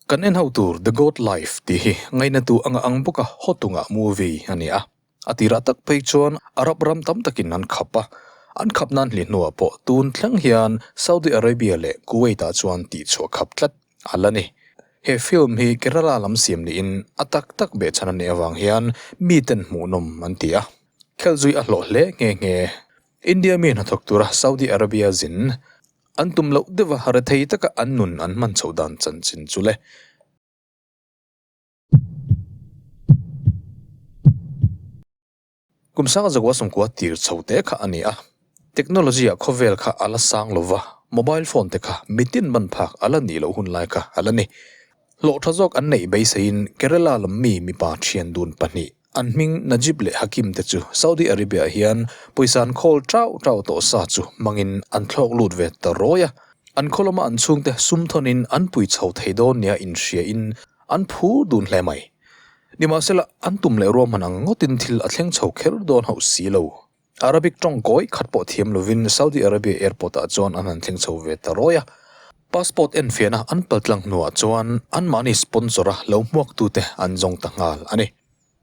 Kan en ho tur The Goat Life tih hi ngainatu anga ang bawka hawtunga movie a ni a. A tirah tak phei chuan Arab ram tam takin an khap a, an khap nan hli hnuah pawh tun thleng hian Saudi Arabia leh Kuwait ah chuan tihchhuah khap tlat a la ni. He film hi Kerala lam siam niin a tak tak behchhan a nih avang hian miten hmuhnawm an ti a, khelzui a hlawh hle nghe nghe. India mi hnathawk tura Saudi Arabia zin an tum loh deuh a, rethei taka an nun an hman chhoh dan chanchin chu le. Kum sanga zakua sawmkua tir chho te kha a ni a, technology ah khawvel kha a la sang lo va, mobile phone te kha mitin ban phak a la nih loh hun lai kha a la ni. Hlawh tha zawk an neih beiseiin Kerala lam mi mipa thian dun pahnih an hming Najib leh Hakim te chu Saudi Arabia ah hian pawisa an khawl tau tau tawh sa chu hmangin an thlawk lut ve ta rawi a, an khaw lama an chhungte sum thawnin an pui chho thei dawn nia inhriain An phur dun hle mai. Nimahsela, an tum leh ruahman ang ngawtin thil a thleng chho kher dawn hauh si lo. Arabic tawng kawi khat pawh thiam lovin Saudi Arabia airport ah chuan an han thleng chho ve ta rawi a. Passport enfiahna an paltlang hnuah chuan anmahni sponsor a lo hmuaktute an zawng ta nghal a ni.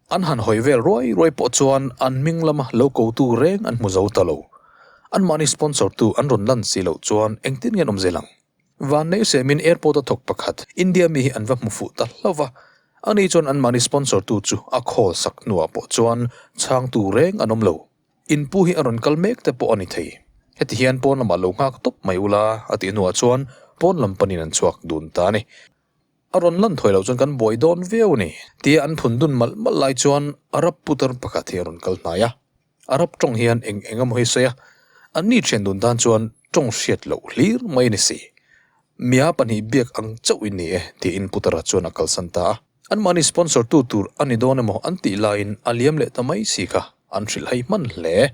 An han hawi vel ruai ruai pawh chuan an hming lama lo kotu reng an hmu zo ta lo. Anmahni sponsor tu an rawn lan si loh chuan engtin nge an awm zel ang? Van neih semin airport a thawk pakhat India mi hi an va hmu fuh ta hlauh va, ani chuan anmahni sponsor tu chu a call sak hnuah pawh chuan chhangtu reng an awm lo. Inpu hi a rawn kal mek te pawh a ni thei. Heti hian pawn lamah lo nghak tawp mai ula a tih hnuah chuan pawn lam panin an chhuak dun ta a ni. A rawn lan thawi loh chuan kan buai dawn viau a ni tia an phun dun malh malh lai chuan Arab putar pakhat hi a rawn kal hnai a. Arab tawng hian eng eng emaw hi sawi a, anni thian dun tan chuan tawng hriat loh hlir mai a ni si. Mia pahnih biak ang chauh in ni e tiin putara chuan a kalsan ta a. Anmahni sponsor tu tur a ni dawn emaw an tih laiin a liam leh ta mai si kha an hrilh hai hman hle.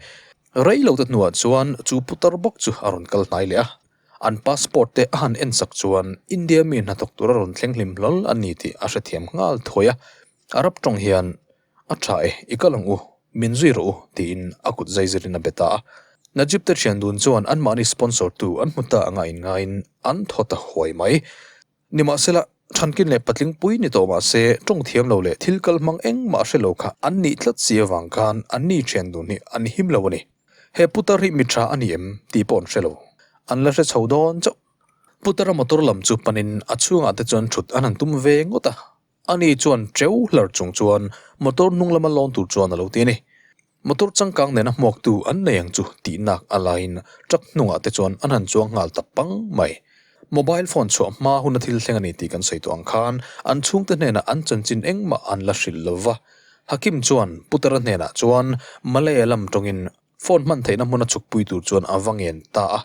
Rei lo te hnuah chuan chu putar bawk chu a rawn kal hnai leh a. An passport te a han en sak chuan India mi hnathawk tura rawn thleng hlim hlawl a ni tih a hrethiam nghal thuai a. Arab tawng hian A tha e, i kal ang u, min zui rawh u, tiin a kut zai zirin a be ta a. Najib te thian dun chuan anmahni sponsor tu an hmu ta anga inngaiin an thaw ta huai mai. Nimahsela, Thankin leh patling pui ni tawh mah se, tawng thiam lo leh thil kal hmang engmah hre lo kha an nih tlat si avang khan anni thian dun hi an him lo a ni. He putar hi mi tha a ni em tih pawh an hre lo. An la hre chho dawn chauh. Putara motor lam chu panin a chhungah te chuan thut an han tum ve ngawt a. Ani chuan teu hlar chung chuan motor hnung lama lawn tur chuan a lo ti a ni. Motor changkang nena hmuaktu an nei ang chu tih nak a laiin truck hnungah te chuan an han chuang nghal ta pang mai. Mobile phone chhuah hma huna thil thleng a ni tih kan sawi tawh ang khan an chhungte hnenah an chanchin engmah an la hrilh lo va. Hakim chuan Putara hnenah chuan Malaya lam tawngin phone hman theihna hmuna chhukpui tur chuan a va ngen ta a.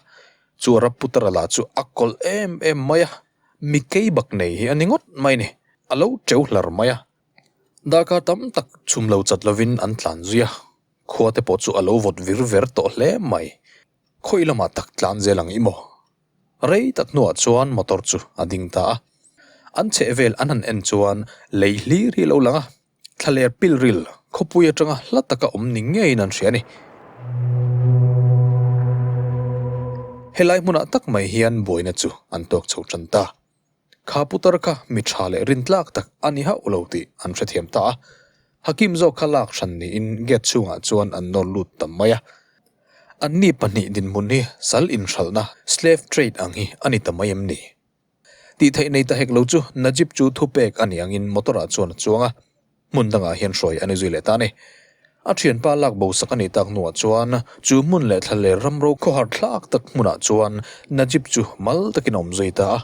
Chu Arab Putara lah chu a kawlh em em mai a. Mi kei bak nei hi a ni ngawt mai ni, a lo teu hlar mai a. Darkar tam tak chhum lo chat lovin an tlan zui a, khua te pawh chu a lo vawt vir ver tawh hle mai. Khawi lamah tak tlan zel ang i maw? Rei tak hnuah chuan motor chu a ding ta a. An chheh vel an han en chuan lei hlir hi a lo lang a, Thlaler pilril khawpui atanga hla taka awm ni ngeiin an hria a ni. Helai hmunah tak mai hian buaina chu an tawk chho tan ta. Kha putar kha mi tha leh rintlak tak a ni hauh lo tih an hrethiam ta a. Hakim zawk kha lak hran niin gate chhungah chuan an nawr lut ta mai a. Anni pahnih dinhmun hi sal inhralhna, slave trade, ang hi a ni ta mai em ni? Tih theih nei ta hek lo chu Najib chu thupek a ni angin motor ah chuan a chuang a, hmun dangah hian hruai a ni zui leh ta a ni. A thianpa lak bo sak a nih tak hnuah chuan chu hmun leh thlaler ramro khawhar thlak tak hmunah chuan Najib chu mal takin a awm zui ta a.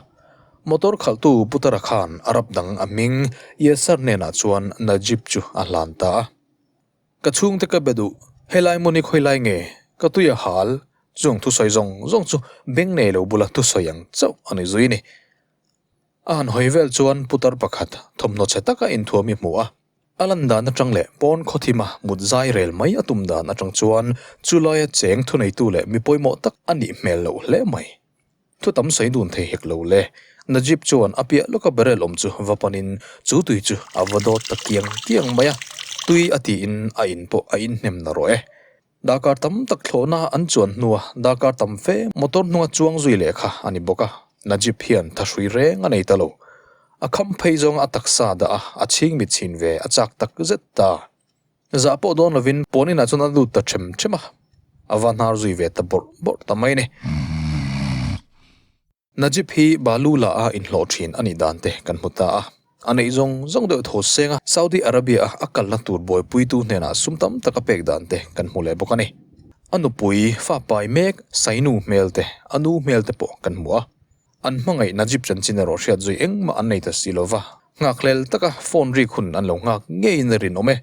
Motor khalhtu Putara khan Arab dang a hming Yasser hnenah chuan Najib chu a hlan ta a. Ka chhungte ka be duh, helai hmun hi khawilai nge? Ka tui a hal, chung thusawi zawng zawng chu beng nei lo bula thusawi ang chauh a ni zui ni. A han hawi vel chuan putar pakhat thawmhnaw chhe taka inthuam i hmu a, a lan dan atang leh pawn khawthima mut zai rel mai a tum dan atang chuan chulaia cheng thuneitu leh mi pawimawh tak a nih hmel loh hle mai. Thu tam sawi dun thei hek lo le. Najib chuan a piah lawka barrel awm chu va panin chu tui chu a va dawt ta kiang kiang mai a, tui a tiin a in pawh a inhnem na rawh e. Darkar tam tak thlawhna an chuan hnua darkar tam fe motor hnunga chuang zui leh kha a ni bawk a, Najib hian thahrui reng a nei ta lo. A kham phei zawnga a taksa dah a, a chhing mit chhin ve a chak tak zet ta. Zah pawh dawn lovin pawn inah chuan a lut ta ṭhem ṭhem a, a va hnar zui ve ta bawrh bawrh ta mai a ni. Najib hi balu la a inhlawh ṭhin a nih dan te kan hmu ta a, a neih zawng zawng deuh tho seng a, Saudi Arabia a a kalna tur buaipuitu hnenah sum tam tak a pek dan te kan hmu leh bawk a ni. A nupui fa pai mek Sainu hmel te, a nu hmel te pawh kan hmu a. An hmangaih Najib chanchin erawh hriat zui engmah an nei ta si lo va, nghakhlel taka phone rik hun an lo nghak ngeiin a rinawm e.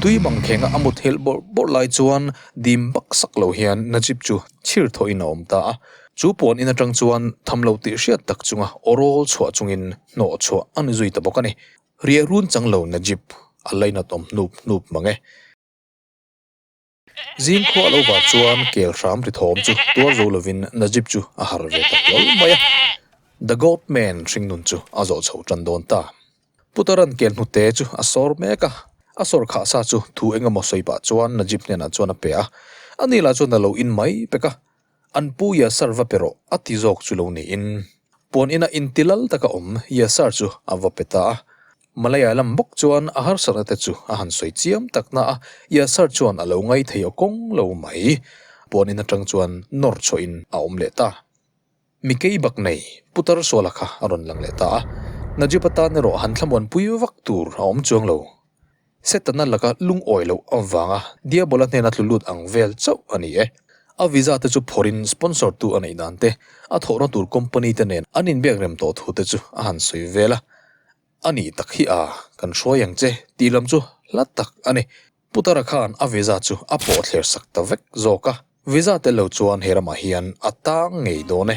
Tui mangkhenga a mut helh bawrh bawrh lai chuan dim bak sak lo hian Najib chu chhir thawhin a awm ta a. Chu puan in atang chuan tham lo tih hriat tak chunga awrawl chhuah chungin hnawh chhuah a ni zui ta bawk a ni. Riah run chang lo Najib a lainat awm hnup hnup mang e. Zing khua a lo var chuan kel hram ri thawm chu tuar zo lovin Najib chu a har ve ta hlawl mai a. The Goat Man hringnun chu a zawh chho tan dawn ta. Putaran kel hnute chu a sawr mek a, a sawr khah sa chu thu eng emaw sawi pah chuan Najib hnenah chuan a pe a. Ani lah chuan a lo in mai pek a, An pu Yasar va pe rawh a ti zawk chu lo niin puan ina inti lal taka awm Yasar chu a va pe ta a. Malaya lam bawk chuan a harsatna te chu a han sawi chiam tak na a, Yasar chuan a lo ngai thei aw kawng lo mai. Puan in atang chuan nawr chhuahin a awm leh ta. Mikei bak nei Putar Suala kha a rawn lang leh ta a, Najib atan erawh han thlamuanpui vak tur a awm chuang lo. Setana laka lungawi loh avanga Diabola hnena tlu lut ang vel chauh a ni e. A visa te chu phawrhin sponsor tu a neih dan te, a thawhna tur company te nen an inbiak rem tawh thu te chu a han sawi vel a. A nih tak hi a, kan hruai ang che tih lam chu hla tak a ni. Putara khan a visa chu a pawh thler sak ta vek zawk a. Visa tel lo chuan he ramah hian a tang ngei dawn e.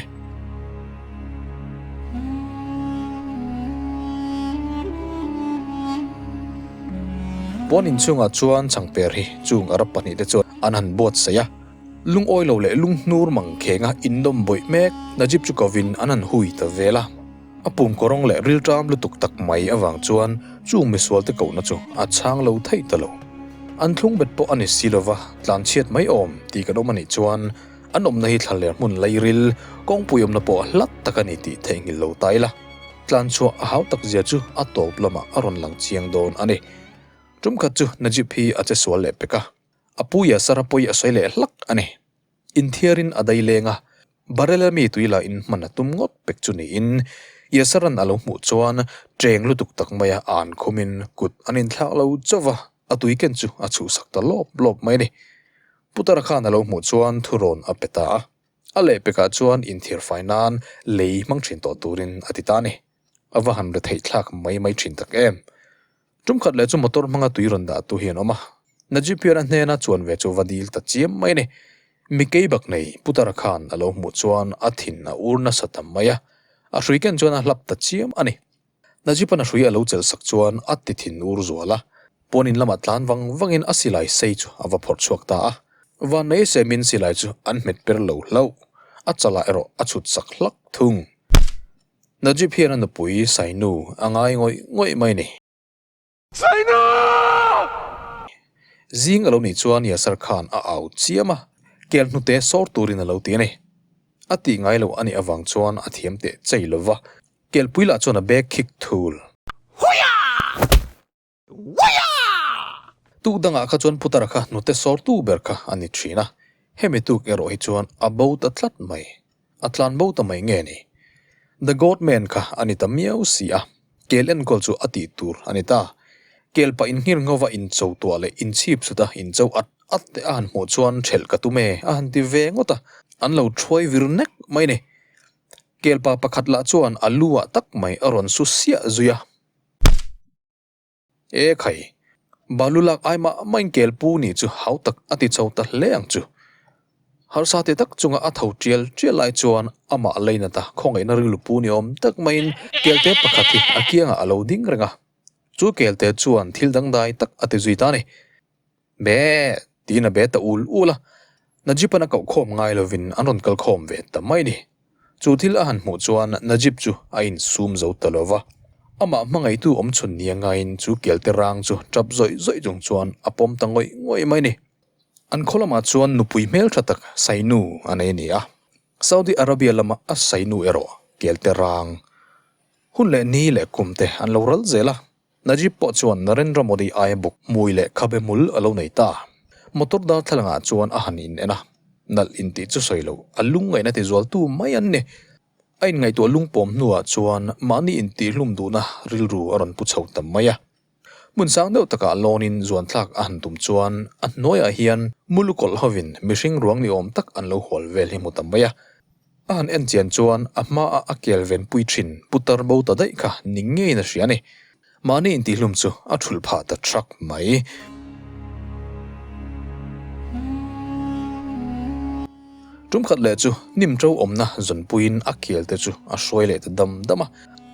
Puan inchhungah chuan changper hi chung Arab pahnihte chuan an han buatsaih a. Lungawi lo leh lunghnur mangkhenga innawm bawih mek Najib chu kovin an han hui ta vel a. A pum kawrawng leh rilṭam lutuk tak mai avang chuan chung misualte kohna chu a chhang lo theih ta lo. An thlung bet pawh a ni si lova, tlanchhiat mai awm tih kan awm a nih chuan an awmna hi thlaler hmun lairil kawngpui awmna pawh hlat tak a ni tih theihnghilh lo ta ila, tlanchhuah a hau tak zia chu a tawp lamah a rawn lang chiang dawn a ni. Tum khat chu Najib hi a che sual leh pek a, a pu Yasar-a pawi a sawi leh hlak a ni. Inthiarin a dai leng a, Barela mi tui la in hman a tum ngawt pek chu niin Yasaran a lo hmuh chuan cheng lutuk tak maia an khumin kut an inthlak lo chauh va, a tui ken chu a chhuhsak ta lawp lawp mai a ni. Putara khan a lo hmuh chuan thurawn a pe ta a, a lehpekah chuan inthiar fai nan lei hmang thin tawh turin a ti ta a ni. A va han retheih thlak mai mai thin tak em. Tum khat leh chu motor hmanga tui rawn dah tu hi an awm a, Najib hian a hnena chuan ve chu va dil ta chiam mai a ni. Mikei bak nei Putara khan a lo hmuh chuan a thin a ur nasa ta mai a, a hrui ken chuan a hlap ta chiam a ni. Najib-an a hrui a lo chelh sak chuan a ti thin ur zual a, puan in lamah tlan vang vangin a silai sei chu a va phawrh chhuak ta a. Vannei semin silai chu an hmet per lo hlauh, a chalah erawh a chhut sak hlak thung. Najib hian a nupui Sainu a ngai ngawih ngawih mai ni. Sainu! Zing a lo nih chuan Yasar Khan a au chiam a, kel hnute sawr turin a lo ti a ni. A tih ngai lo a nih avang chuan a thiam teh chei lo va, kelpui lah chuan a bag khik thul. Huia! Huia! Tuk dangah kha chuan Putara kha hnute sawrtu ber kha a ni thin a, hemi tuk erawh hi chuan a bo ta tlat mai. A tlan bo ta mai nge ni? The Goat Man kha a ni ta miau si a, kel enkawl chu a tih tur a ni ta. Kel pah inngir nghova incho tuah leh inchhip chhuta incho at at te a han hmuh chuan ṭhelh ka tum e a han ti ve ngawt a, an lo ṭhuai vir nek mai ni. Kel pa pakhat lah chuan a lu ah tak mai a rawn su siah zui a. E khai, balu lak ai mah mah in kel pu nih chu hau tak a ti chho ta hle ang chu. Harsa ti tak chunga a tho tial tial lai chuan amah leinata khawngaihna rilru pu ni awm tak maiin kelte pakhat hi a kiangah a lo ding reng a. Chu kelte chuan thil dangdai tak a ti zui ta a ni. Be! tiin a be ta ul ul a. Najib-an a koh khawm ngai lovin an rawn kal khawm ve ta mai ni. Chu thil a han hmuh chuan Najib chu a insum zo ta lo va. Amah hmangaihtu awm chhun nia ngaiin chu kelte rang chu tap zawih zawih chung chuan a pawm ta ngawih ngawih mai ni. An khaw lamah chuan nupui hmeltha tak Sainu a nei a ni a. Saudi Arabia lama a Sainu erawh kelte rang. Hun leh ni leh kum te an lo ral zel a, Najib pawh chuan Narendra Modi aia buk hmui leh khabe hmul a lo nei ta. Motor darthlalangah chuan a han in en a, nalh intih chu sawi lo, a lungngaihna tizualtu mai an ni. A inngaihtuah lungpawm hnuah chuan mahni intihhlum duhna rilru a rawn pu chho ta mai a. Hmun sang deuh takah lawnin zuanthlak a han tum chuan a hnuaiah hian mulukawlh hovin mihring ruang ni awm tak an lo hual vel hi hmu ta mai a. A han en chian chuan a hmaah a kel ven pui thin putar bo ta daih kha ni ngeiin a hria a ni. Mahni intihlum chu a thulh phah ta thak mai. Tum khat leh chu hnim to awmna zawnpuiin a kel te chu a hruai leh ta dam dam a.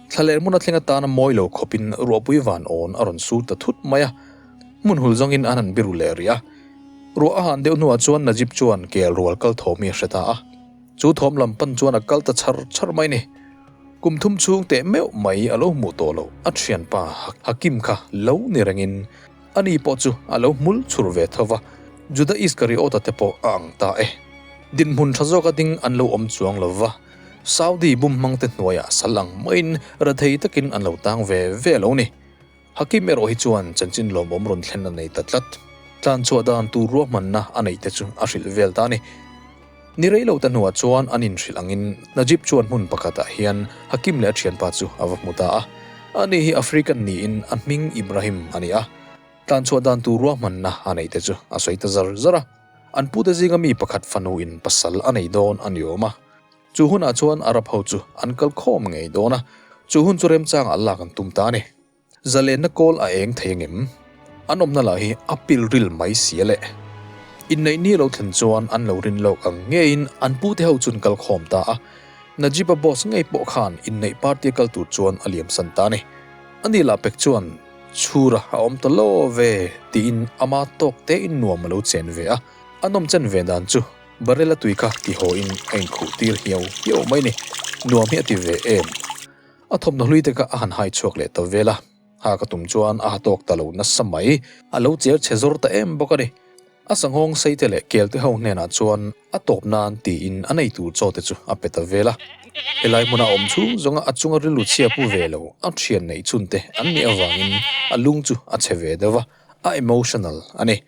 Thlaler hmun a thleng atana mawi lo khawpin ruahpui van awn a rawn sur ta thut mai a. Hmun hul zawngin an han biru leh rih a. Ruah a han deuh hnuah chuan Najib chuan kel rual kal thawm hi a hre ta a. Chu thawm lam pan chuan a kal ta chhar chhar mai ni. Kum thum chhung teh meuh mai a lo hmuh tawh loh a thianpa Hakim kha lo ni rengin ani pawh chu a lo hmul chhur ve tho va, Juda Iskariota te pawh a ang ta e. Dinhmun tha zawka ding an lo awm chuang lo va, Saudi bum hmangte hnuaiah sal ang maiin rethei takin an lo tang ve ve lo ni. Hakim erawh hi chuan chanchin lawmawm rawn thlen a nei ta tlat. Tlan chhuah dan tur ruahmanna a neih te chu a hrilh vel ta a ni. Ni rei lo ta hnuah chuan an inhrilh angin Najib chuan hmun pakhatah hian Hakim leh a thianpa chu a va hmu ta a. Ani hi African niin a hming Ibrahim a ni a. Tlan chhuah dan tur ruahmanna a neih te chu a sawi ta zar zar a. An pute zinga mi pakhat fanu in pasal a nei dawn a ni awm a. Chu hunah chuan Arab ho chu an kal khawm ngei dawn a, chu hun chu remchangah lak an tum ta a ni. Zalenna kawl a eng thei angem? An awmna lah hi a pilril mai si a le. Inneih ni lo thlen chuan an lo rin lawk ang ngeiin an pute ho chu an kal khawm ta a. Najib-a boss ngei pawh khan inneih party a kal tur chuan a liamsan ta a ni. Ani lah pek chuan chhura a awm ta lo ve tiin ama tawk tein nuam a lo chen ve a. A nawmchen ve dan chu Barrel a tui kha ti haw in a inkhuh tir hiau hiau mai ni. Nuam hi a ti ve em? A thawmhnaw hlui te kha a han hai chhuak leh ta vel a. Ha ka tum chuan a ha tawk ta lo nasa mai. A lo cher chhe zawr ta em bawk a ni. A sanghawng sei te leh kel te ho hnenah chuan a tawp nan tiin a nei tur chaw te chu a pe ta vel a. Helai hmuna awm chhung zawnga a chunga rilru chhia pu ve lo a thian neih chhun te an nih avangin a lung chu a chhe ve deuh a, a emotional a ni.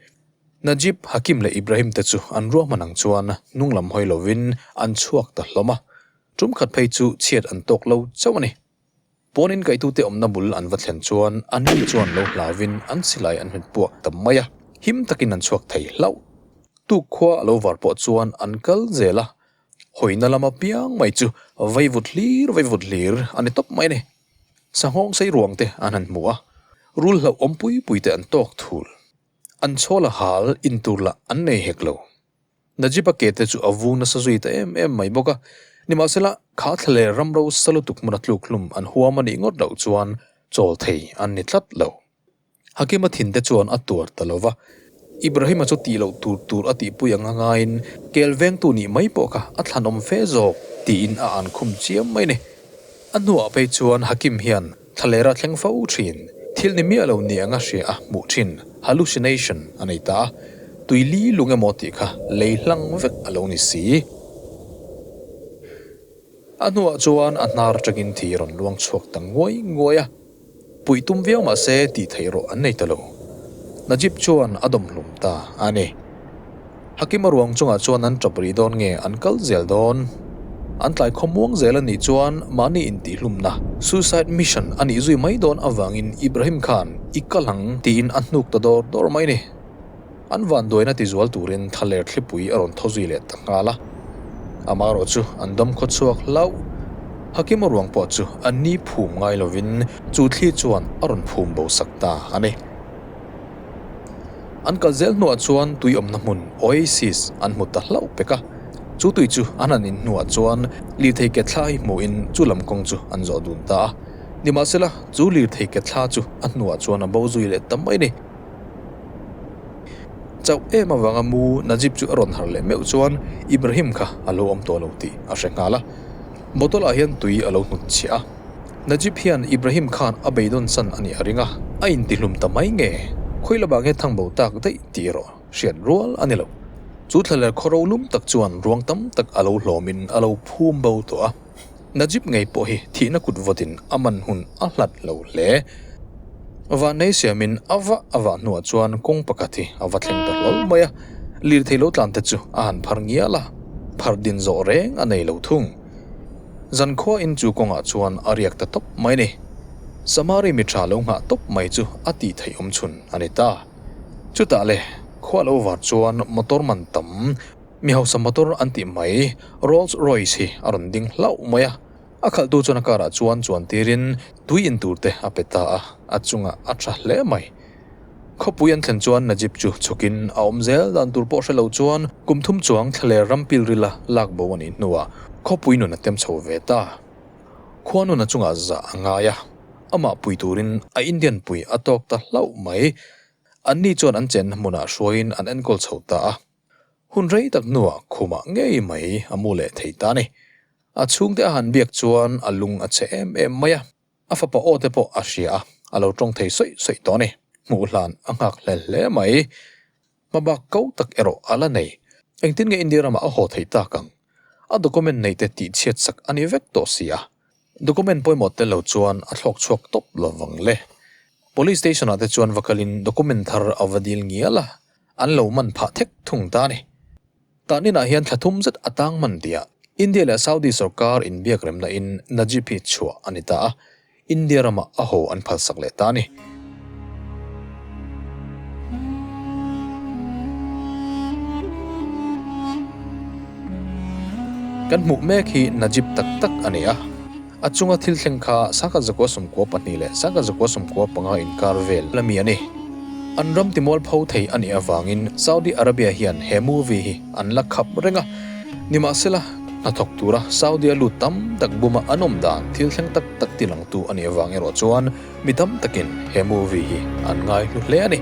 Najib, Hakim leh Ibrahim te chu an ruahman ang chuan hnung lam hawi lovin an chhuak ta hlawm a, tum khat phei chu chhiat an tawk lo chauh a ni. Pawnin kaihtute awmna bul an va thlen chuan an mi chuan lo hlauvin an silai an hmet puak ta mai a, him takin an chhuak thei hlauh. Tuk khua a lo var pawh chuan an kal zel a, hawina lama piang mai chu vaivut hlir vaivut hlir a ni tawp mai a ni. Sanghawng sei ruang te an han hmu a, rul hlauhawm pui pui te an tawk thul. An chhawl a hal in tur lah an nei hek lo. Najib-a ke te chu a vung nasa zui ta em em mai bawk a, nimahsela kha thla leh ramro sa lutuk hmuna tluk hlum an huam a nih ngawt loh chuan chawl thei an ni tlat lo. Hakima thin te chuan a tuar ta lo va, Ibrahim-a chu tih loh tur tur a tihpui ang a ngaiin kel vengtu nih mai pawh kha a thlanawm fe zawk tiin a an khum chiam mai a ni. A hnuah phei chuan Hakim hian Thlalera thleng fo thin, thil ni miah lo ni anga hria a hmuh thin, hallucination, a nei ta a, tui li lung emaw tih kha lei hlang vek a lo ni si. A hnuah chuan a hnar atangin thi rawn luang chhuak ta nguai nguai a, puih tum viau mah se tih theih rawh an nei ta lo. Najib chuan a dawmhlum ta a ni. Hakima ruang chungah chuan an tap rih dawn nge an kal zel dawn? An tlai khawmuang zel a nih chuan mahni intihhlumna, suicide mission, a nih zui mai dawn avangin Ibrahim khan i kal ang tiin a hnuk ta dawr dawr mai ni. An vanduaina tizual turin thlaler thlipui a rawn thaw zui leh ta nghal a. Amaherawh chu an dam khaw chhuak hlauh. Hakima ruang pawh chu a ni phum ngai lovin chu thli chuan a rawn phum bo sak ta a ni. An kal zel hnuah chuan tui awmna hmun, oasis, an hmu ta hlauh pek a. Chu tui chu an han in hnuah chuan lirthei ke thla hi hmuhin chu lam kawng chu an zawh dun ta a. Nimahsela, chu lirthei ke thla chu a hnuah chuan a bo zui leh ta mai a ni. Chauh em avanga mu Najib chu a rawn harh leh meuh chuan Ibrahim kha a lo awm tawh lo tih a hre nghal a. Bottle ah hian tui a lo hnut chhiah a. Najib hian Ibrahim khan a beidawn san a nih a ring a, a intihlum ta mai nge? Khawi lamah nge thang bo tak daih tih erawh hriat rual a ni lo. Chu thlaler khaw ro lum tak chuan ruang tam tak a lo hlawmin a lo phum bo tawh a. Najib ngei pawh hi thihna kut vawtin a man hun a hlat lo hle. Vannei siamin a vah a vah hnuah chuan kawng pakhat hi a va thleng ta hlawl mai a, lirthei lo tlan te chu a han phar ngial a, phar din zawh reng a nei lo thung. Zankhua in chu kawngah chuan a riak ta tawp mai ni. Samari mi tha lo nghah tawp mai chu a tih theih awm chhun a ni ta. Chutah le, khua lo var chuan motor man tam, mi hausa motor an tih mai Rolls Royce hi a rawn ding hlauh mai a. A khalhtu chuan a car ah chuan chuan tirin tui in tur te a pe ta a, a chungah a tha hle mai. Khawpui an thlen chuan Najib chu chhukin a awm zel dan tur pawh hre lo chuan kum thum chuang thlaler ram pilrila lak bo a nih hnuah khawpui nun a tem chho ve ta. Khua nun a chungah zah a ngai a, amah pui turin a Indian pui a tawk ta hlauh mai. Anni chuan an chenna hmunah hruaiin an enkawl chho ta a. Hun rei tak hnuah khumah ngei mai a mu leh thei ta a ni. A chhungte a han biak chuan a lung a chhe em em mai a, a fapa aw te pawh a hria a, a lo tawng thei sawi sawi tawh a ni. Hmuh hlan a nghak hlel hle mai. Hmabak ko tak erawh a la nei. Engtin nge India ramah a haw thei tak ang? A document nei te tih chhiat sak a ni vek tawh si a. Document pawimawh tel lo chuan a thlawk chhuak tawp lo vang le. Police station ah te chuan va kalin document thar a va dil ngial a, an lo man phah thek thung ta a ni. Tahninah hian thla thum zet a tang hman tihah India leh Saudi sorkar inbiak remna in Najib hi chhuah a ni ta a, India ramah a haw an phalsak leh ta a ni. Kan hmuh mek hi Najib tak tak a ni a, a chunga thil thleng kha sangkhat zakua 12 leh sangkhat zakua 15 inkar vel la mi a ni. An ram timual pho thei a nih avangin Saudi Arabia hian he movie hi an la khap reng a, nimahsela hnathawk tura Saudi a lut tam tak buma an awm dan thil thleng tak tak tilangtu a nih avang erawh chuan mi tam takin he movie hi an ngaihlu hle a ni.